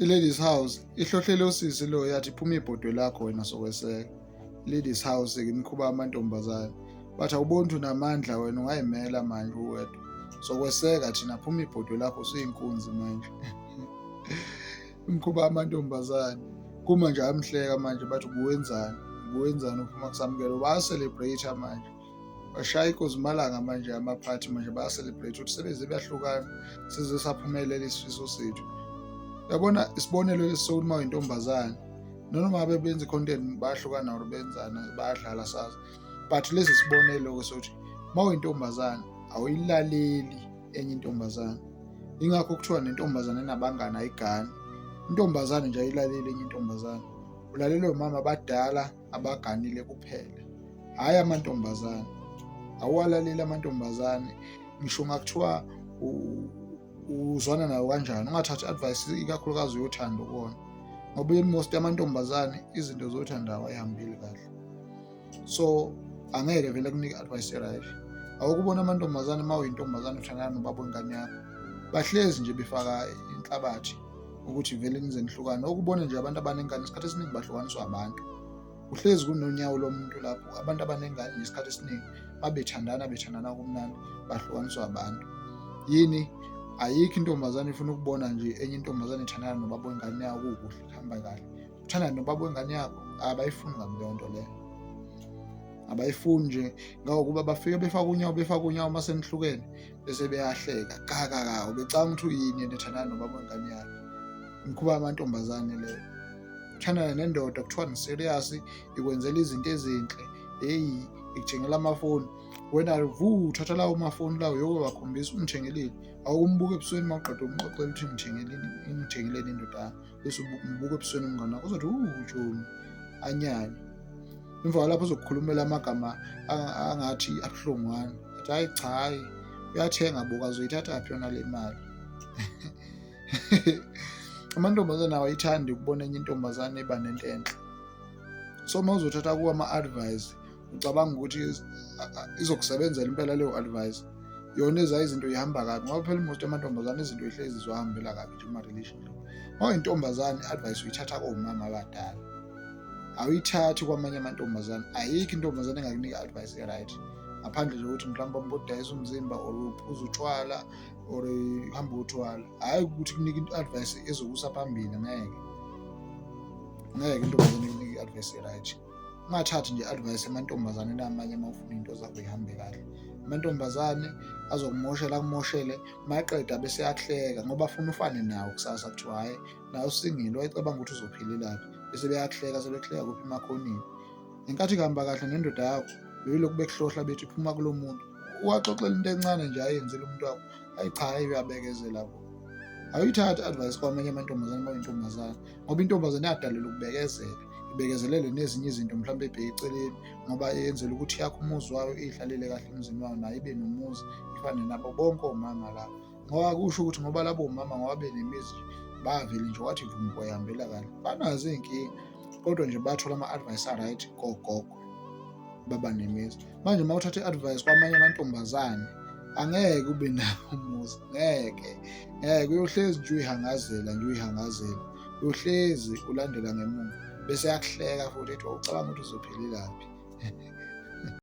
I-Ladies House ihlohlele usisi lo yathi phuma ibhodwe lakho wena sokweseka. Ladies House ke imikhuba yamantombazane. Bathi awuboni ukuthi unamandla wena ungayimela manje uwedwa. Sokweseka thina phuma ibhodwe lakho usuyinkunzi manje. Imikhuba yamantombazane. Kuma nje amhleka manje bathi ubuwenzani? Ubuwenzani uphuma kuSamkelo? Baya-celebrate manje. Bashaya ikozimalanga manje amaphathi manje baya-celebrate ukuthi sebeze beyahlukana size saphumelela isifiso sethu. Uyabona isibonelo lesi sokuthi uma uyintombazane noma ngabe benza i-content bayahlukana or benzana bayadlala sazi but lesi sibonelo-ke sokuthi uma uyintombazane awuyilaleli enye intombazane. Yingakho kuthiwa nentombazane enabangani ayigani. Intombazane nje ayilaleli enye intombazane. Ulalela omama abadala abaganile kuphela, hhayi amantombazane. Awuwalaleli amantombazane ngisho ngakuthiwa uzwana nawo kanjani, ungathathi i-advice ikakhulukazi yothando kuwona ngoba most yamantombazane izinto zothando awayihambeli kahle. So angeke vele kunike i-advice e-right. Awukubona amantombazane uma uyintombazane uthandana nobaba wengane yakho, bahlezi nje befaka inhlabathi ukuthi vele nize nihlukane. Okubona nje abantu abanengane isikhathi esiningi bahlukaniswa abantu. Kuhlezi kunonyawo lomuntu lapho abantu abanengane nje isikhathi esiningi babethandana bethandana kumnandi bahlukaniswa abantu. Yini? Ayikho intombazane efuna ukubona nje enye intombazane ethandana nobaba wengane yayo kukuhle kuhamba kahle. Uthandana nobaba wengane yakho abayifuni kabi leyo nto leyo. Abayifuni nje ngokuba bafike befake unyawo befake unyawo uma senihlukene bese beyahleka ka ka ka ubecanga ukuthi uyini yena ethandana nobaba wengane yakhe. Imikhuba yamantombazane leyo. Uthandana nendoda kuthiwa ni-serious ikwenzela izinto ezinhle, hheyi ikuthengela amafoni wena vu thatha lawo mafoni lawo uyowakhombisa ungithengelile. Awukumbuka ebusweni uma uqeda umxoxela ukuthi ngithengeleni ingithengeleni indoda yami bese umbuka ebusweni umngane wakho uzothi tshomi anyanye. Emva kwalapho uzokukhulumela amagama angathi abuhlungwana athi hhayi cha hhayi uyathenga buka azoyithathaphi yona le mali. Amantombazane awayithandi ukubona enye intombazane iba nento enhle. So uma uzothatha kuwo ama-advice ucabanga ukuthi izokusebenzela impela leyo advice, yona ezayo izinto ihamba kabi ngoba phela most amantombazane izinto yihlezi ziwahambela kabi nje kuma-relationship. Uma uyintombazane i-advice uyithatha komama abadala, awuyithathi kwamanye amantombazane. Ayikho intombazane engakunika i-advice e-right ngaphandle nje kokuthi mhlawumbe ubudayisa umzimba or uphuza utshwala or uhambe uthwala. Hhayi ukuthi kunika i-advice ezokusa phambili, ngeke ngeke intombazane ikunike i-advice e-right. Ungathathi nje i-advice emantombazaneni amanye uma ufuna iy'nto zakho y'hambe kahle. Amantombazane azokumoshela akumoshele maqeda bese eyakuhleka ngoba afuna ufane nawo kusasa kuthiwa hhayi nawe usingile wayecabanga ukuthi uzophilelaphi bese beyakuhleka sebekuhleka kuphi emakhoneni. Ngenkathi kuhamba kahle nendoda yakho bebelokhu bekuhlohla bethi phuma kulo muntu. Uwaxoxela into encane nje ayenzile umuntu wakho, hhayi cha hhayi uyabekezela bo. Awuyithathi i-advice kwamanye amantombazane uma uyintombazane ngoba intombazane yadalelwa ukubekezela, ibekezelele nezinye izinto mhlawumbe ebheke eceleni ngoba yenzela ukuthi yakhe umuzi wayo iy'hlalele kahle emzini wayo nayo ibe nomuzi ifane nabo bonke omama laba. Ngoba akusho ukuthi ngoba labo mama ngoba benemizi bavele nje wathi vumbu kwayihambela kahle. Banazo iy'nkinga kodwa nje bathola ama-advice a-right kogogo baba nemizi. Manje uma uthatha i-advice kwamanye amantombazane angeke ube nawo umuzi, ngeke ngeke uyohlezi nje uyihangazela nje uyihangazela, uyohlezi ulandela ngemuva bese yakuhleka futhi ethi wawucabanga ukuthi uzophelelaphi.